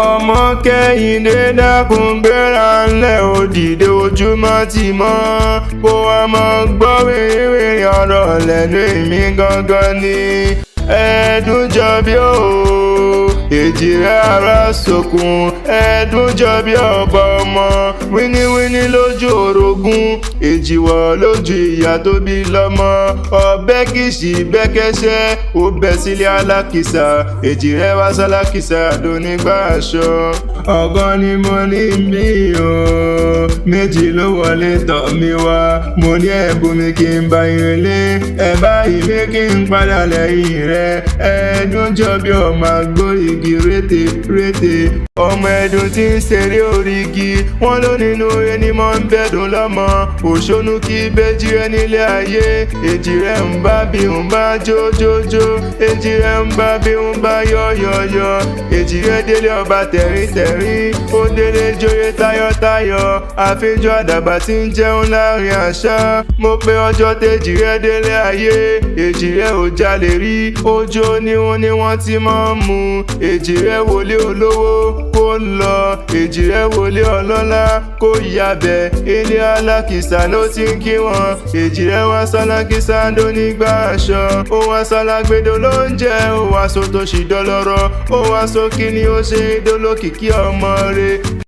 Ọmọ Kẹ́hìndé, dákun, gbéra ńlẹ̀, òdìdé, ojúmọ́ ti mọ́, kó wá mọ́ gbọ́ wéréwéré ọ̀rọ̀ lẹ́nu èmi gangan ni Ẹ̀ẹ́dúnjọbí o. Èjì rẹ̀ ara sókun, Ẹ̀ẹ́dúnjọbí, ọba ọmọ wíníwíní lójú orogún, èjìwọ̀ lójú ìyá tó bí lọ́mọ, ọbẹ̀ kìsì bẹ́kẹ́sẹ́, ó bẹ́ sílé alákìsà, èjì rẹ̀ wá sálákìsà dónígbà aṣọ. Ọ̀gán ni mo ní mí o, méjì ló wọlé tọ̀ mí wá. Mo ní ẹ̀bùn mi kí n bá yín lé ẹ báyìí mi kí n padà lẹ́yìn rẹ̀. Ẹ̀ẹ́dúnjọbí, ọmọ agbórígi rété rété, ọmọ ẹ̀dùn tí ń ṣeré orígi, wọn ló nínú ẹni mọ́ ń bẹ̀dùn lọ́mọ òṣónú kí bẹ́jì rẹ nílé ayé. Èjì rẹ ń bá bí ń bá jójójó, èjì rẹ ń bá bí ń bá yọ̀yọ̀yọ̀. Èjì rẹ délé ọba tẹ̀ríntẹ̀rín, ó délé jóyè tayọ̀tayọ̀, àfijọ́ àdàbà tí ń jẹun láàrin àṣà. Mo pé ọjọ́ tèjì rẹ délé ayé, èjì rẹ ò jalè rí, ojú oníhun ni wọ́n ti máa ń mú. Èjì rẹ wọlé olówó kó lọ, èjì rẹ wọlé ọlọ́lá kó yabẹ̀, ilé alákìsà ló ti ń kí wọn. Èjì rẹ wá sálákìsà dónígbà aṣọ, ó wá sálágbèdò ló ń jẹ, ó wá sótòṣì dọlọ́rọ̀, ó wá sókí ni ó ṣe dólókìkí ọmọ rẹ̀.